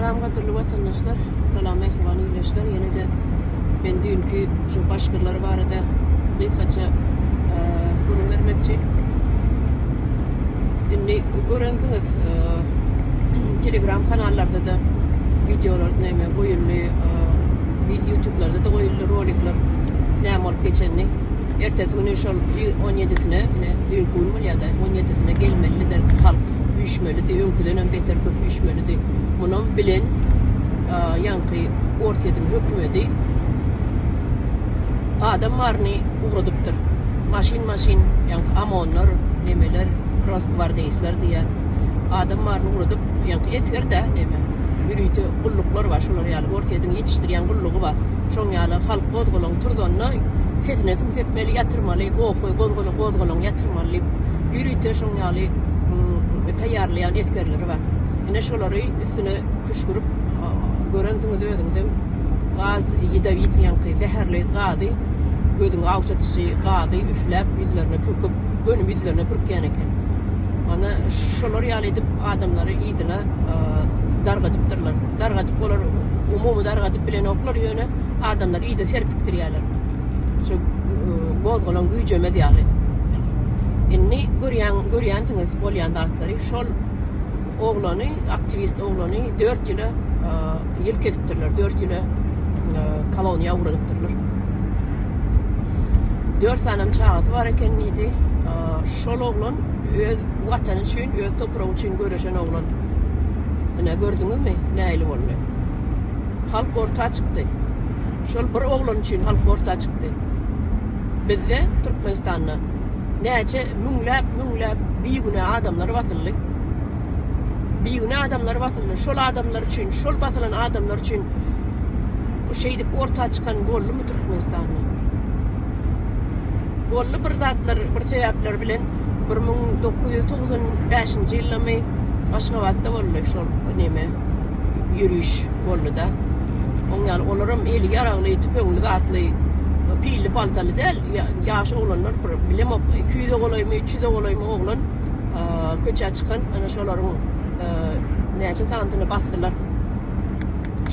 Salam gadyrly watandaşlar, salam mähriban ildeşler. Ýene-de men düýnki şu başgyrlar barada gysgaça gürrüň bermekçi. Indi görensiňiz Telegram kanallarda-da wideolar näme goýuldy, YouTube'larda-da goýuldy rolikler näme bolup geçenini. Ertesi güni şol 17-sine, ine düýnki gün bolýar-da, 17-sine gelmelidi halk üýşmelidi, öňküdenem beter köp üýşmelidi. Munam bilen ýaňky Orsýetiň hökümeti adam baryny ugradypdyr. Maşyn-maşyn ýaňky OMON-lar, nemeler, Rosgwardeýsler diýýär. Adam baryny ugradyp, ýaňky esger-dä neme, ýörite gulluklar bar, şolar ýaly Orsýetiň ýetişdirýän gullugy bar. Şoň ýaly halk gozgalaň turzanda sesine suw sepmeli, ýatyrmaly, gohy, gozgalaň, gozgalaň ýatyrmaly diýip, ýörite şoň ýaly taýýarlaýan esgerleri bar. Ine şolary üstüne küşgürip, görensiňiz özüňizem gaz, ýedowit ýaňky zäherli gazy, gözüňi awşadyjy gazy üfläp ýüzlerine pürküp, göni ýüzlerine pürkýän eken. Ana şolar ýaly edip adamlary yzyna dargadypdyrlar. Dargadyp olar umumy dargadyp bilenoklar ýöne adamlary yza serpikdirýärler. Şu gozgalaň güýjemez ýaly. Indi görýän görýänsiňiz bolýan zatlary. Şol oglany, aktiwist oglany 4 ýyla ýyl kesipdirler. 4 ýyla koloniýa ugradypdyrlar. 4 sanam çagasy bar eken diýdi. Şol oglan öz watany üçin, öz topragy üçin göreşen oglan. Ine gördüňizmi, nähili boldy. Halk orta çykdy. Şol bir oglan üçin halk orta çykdy. Bizde Türkmenistanda näçe müňläp müňläp bigünä adamlar basyldy. Bigünä adamlar basyldy. Şol adamlar üçin, şol basylan adamlar üçin şeýdip orta çykan boldumy Türkmenistanda? Boldy bir zatlar, bir sebäpler bilen 1995-nji ýyldamy Aşgabatda boldy şol neme ýöriş boldy-da. Oň ýaly olaram eli ýaragly, tüpeňli zatly, pilli paltaly däl, ýaş oglanlar bir bilemok 200-e golaýmy, 300-e golaýmy oglan köçä çykan, ana şolaryň näçe sanysyny basdylar.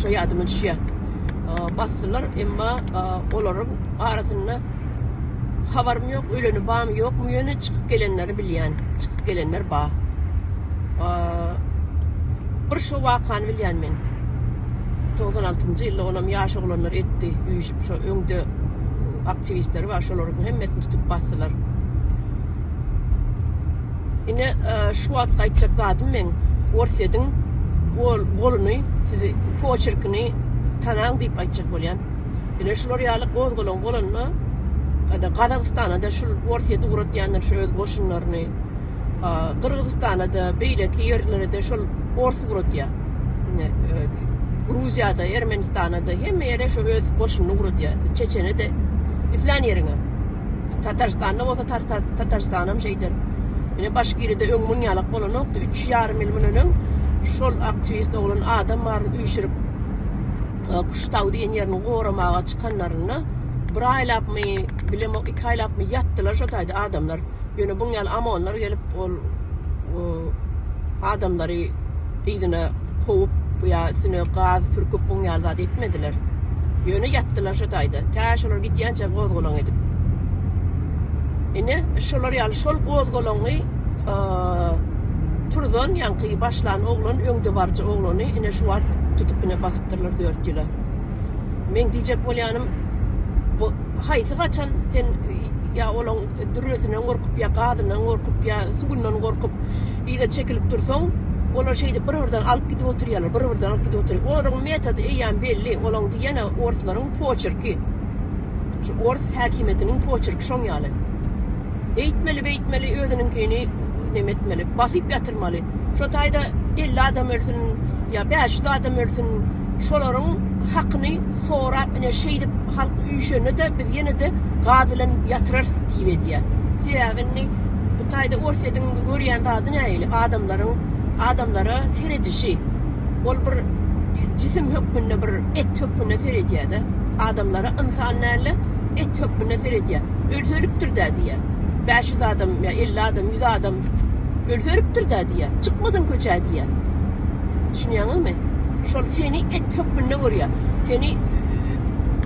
Şo ýadyma düşýär. Basdylar, emma olaryň arasynda habarym ýok, öleni barmy, ýokmy, ýöne çykyp gelenleri bilýän, çykyp gelenler bar. Bir şo wakany bilýän men. 96-njy ýylda onam ýaş oglanlar etdi, üýşüp şo öňde aktiwistleri bar, şolaryň hemmesini tutup basdylar. Ine, şu wagt aýtjak zadym meň, Orsýetiň gol, goluny, sizi poçerkini tanaň diýip aýtjak bolýan. Ine şular ýaly gozgalaň bolanda, Gazagystana-da şul Orsýet ugratýandyr şu öz goşunlaryny. Gyrgyzystana-da, beýleki ýerlere-de şol ors ugratýar. Ine, Gruziýada, Ermenistana-da hemme ýere şo öz goşunyny ugratýar. Çeçene-de, islän ýeriňe. Tatarystanda bolsa Tatarystanam şeýder. Ine Başkirede öň muň ýalak bolanokdy. Üç ýarym ýyl mundan öň şol aktiwist oglan adam baryny üýşürip Kuştau diýen ýerini goramaga çykanlarynda bir aýlapmy, bilemok iki aýlapmy ýatdylar şo taýda adamlar. Ýöne buň ýaly OMONlar gelip ol adamlary yzyna kowup ýa üstüne gaz pürküp buň ýaly zat etmediler. Ýöne ýatdylar şo taýda. Tä şolar gidýänçä gozgalaň edip. Ine şolar ýaly şol gozgalaňy turzan ýaňky başlan oglan öňdebaryjy oglany ine şu wagt tutup ine basypdyrlar 4 ýyla. Meň diýjek bolýanym bu haýsy gaçan sen ýa olaň dürresinden gorkup ýa gazyndan gorkup ýa suwundan gorkup yza çekilip dursaň olar şeýdip bir birden alyp gidip oturýarlar bir birden alyp gidip oturýar olaryň metody eýýäm belli olaň diýeni orslaryň poçerki şu ors häkimiýetiniň poçerki şoň ýaly eýtmeli beýtmeli özüniňkini neme etmeli basyp ýatyrmaly şo taýda 50 adam ölsün ýa 500 adam ölsün şolaryň hakyny sorap ine şeýdip halk üýşende-de biz ýene-de gaz bilen ýatyrarys diýip edýär. Sebäbi indi bu taýda Orsýetiň görýän zady nähili? Adamlaryň adamlara seredişi. Ol bir jisim hökmünde bir et hökmünde seredýär-de. Adamlara ynsan däl-de et hökmünde seredýär. Ölse ölüpdir-dä diýýär. 500 adam ýa 50 adam, 100 adam ölse ölüpdir-dä diýýär. Çykmasyn köçä diýýär. Düşünýäňizmi? Şol seni et hökmünde görýär. Seni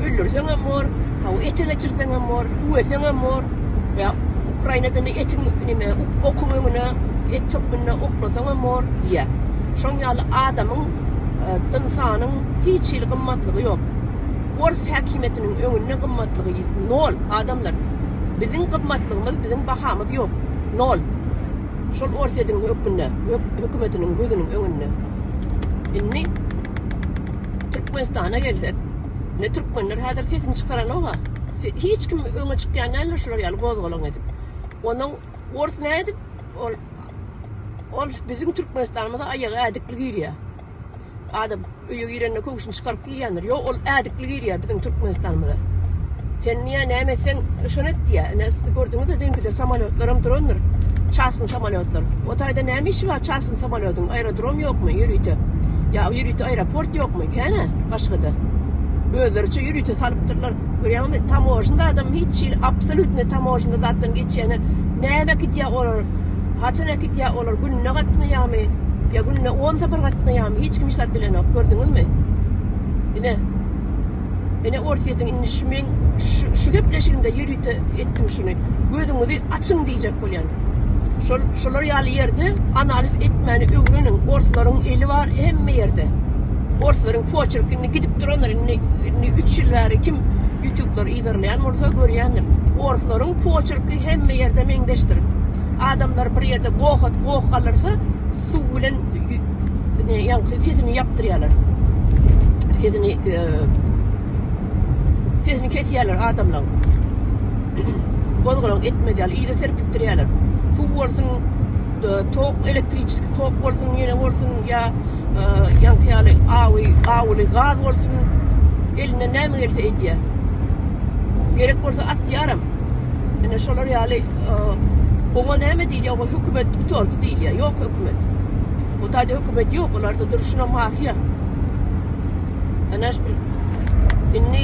öldürseňem bor, hawa ete geçirseňem bor, üweseňem bor. Ýa Ukrainada ne etiň neme okuň öňüne et hökmünde oklasaňam bor diýýär. Şoň ýaly adamyň, ynsanyň hiç hili gymmatlygy ýok. Ors häkimiýetiniň öňünde gymmatlygy nol adamlar. Biziň gymmatlygymyz, biziň bahamyz ýok. Nol. Şol Orsýetiň hökmünde, hökümetiniň gözüniň öňünde. Indi Türkmenistana gelsek, ne türkmenler häzir sesini çykaranok-a. Hiç kim öňe çykýan däldir şular ýaly gozgalaň edip. Onuň ors nädip ol ol biziň Türkmenistanymyza aýagy ädikli girýär. Adam öýe girende köwşüni çykaryp girýändir. Ýok, ol ädikli girýär biziň Türkmenistanymyza. Sen niýe näme etseň, şony et diýýär. Ine, siz gördüňiz-de düýnküde samolýotlaram durandyr. Çasny samolýotlar. O taýda näme işi bar çasny samolýodyň? Aerodrom ýokmy ýörite? Ýa ýörite aeroport ýokmy? Kän-ä başga-da. Özleriçe ýörite salypdyrlar. Görýäňmi, tamožnda adam hiç hili absolýutnyý tamožnda zatdan geçýäne näme äkidýär olar? Haçan äkidýär olar? Günde gatnaýarmy? Ýa günde on sapar gatnaýarmy? Hiç kim hiç zat bilenok. Gördüňizmi? Ine. Ine Orsýetiň indi şu men şu, şu gepleşigimde ýörite etdim şuny. Gözüňizi açyň diýjek bolýan. Şol şolar ýaly ýerde analiz etmäni öwreniň. Orslaryň eli bar hemme ýerde. Orslaryň poçerk indi gidip durandyr. Indi indi 3 ýyl bäri kim YouTube'lary yzarlaýan bolsa görýändir. Orslaryň poçerki hemme ýerde meňzeşdir. Adamlar bir ýerde gohat goh galdyrsa, suw bilen ne ýaňky sesini ýapdyrýarlar. Sesini e, sesini kesýärler adamlaryň. Gozgalaň etmez ýaly yza serpikdirýärler. Suw bolsun, e, tok, elektriçeski tok bolsun, ýene bolsun ýa e, ýaňky ýaly awy, awuly gaz bolsun, elinden näme gelse edýär. Gerek bolsa atýaram. Ine şolar ýaly oňa näme diýilýär? Oňa hökümet gutardy diýilýär. Ýok hökümet. Bu taýda hökümet ýok, olarda durşuna mafiýa. Ine indi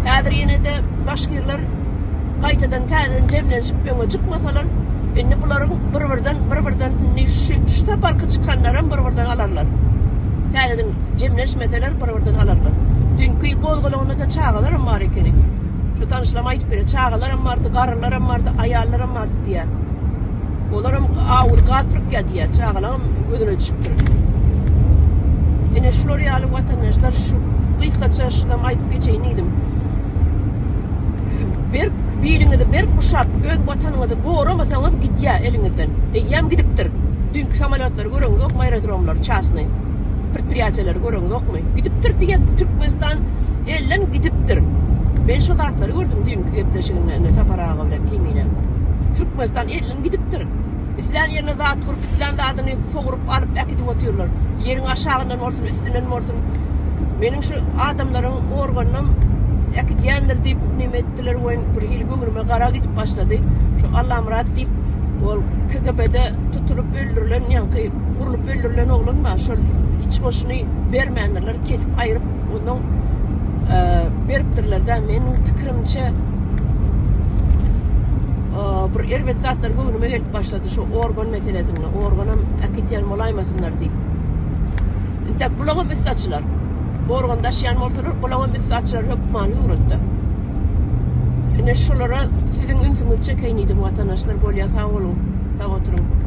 häzir ýene-de başgirler gaýtadan täzeden jemlenişip öňe çykmasalar, indi bularyň bir-birden bir-birden indi şu şu saparky çykanlaram bir-birden alarlar. Täzeden jemlenişmeseler bir-birden alarlar. Düýnki gozgalaňda-da çagalaram bar ekeni. Şu tanyşlarym aýdyp berýär, çagalaram bardy, garrylaram bardy, aýallaram bardy diýýär. Olaram awuly gaz pürkýär diýýär, çagalaram gözüne düşüpdir. Ine şular ýaly watandaşlar şu gysgaça şunam aýdyp geçeýin diýdim. Berk biliňizi berk guşap öz watanyňyzy goramasaňyz gidýär eliňizden. Eýýäm gidipdir. Düýnki samolýotlary göreňizokmy aerodromlary çasny predpriýatiýalary göreňizokmy? Gidipdir diýen Türkmenistan Elden gidipdir. Men şo zatlary gördüm düýnki gepleşiginde indi Sapar aga bilen Kemine. Türkmenistan elden gidipdir. Islän ýerine zat gurup, islän zadyny sogrup alyp äkidip otyrlar. Ýeriň aşagyndan bolsun, üstünden bolsun. Meniň şu adamlaryň organynam äkidýändir diýip neme etdiler we bir hili göwnüme gara gidip başlady. Şu Allamyrat diýip ol KGB-de tutulyp öldürilen ýaňky urlup öldürilen oglan bar. Şol iç goşuny bermändirler, kesip aýryp Ondan beripdirler-dä. Meniň pikirimçe bir erbet zatlar göwnüme gelip başlady şu organ meselesinde. Organam äkidýän bolaýmasynlar diýip. Intäk bulaňam üsti açylar. Organ daşýan bolsalar, bulaňam üsti açylar hökmany suratda. Ine şolara siziň ünsüňizi çekeýin diýdim watandaşlar. Bolýa sag boluň. Sag oturyň.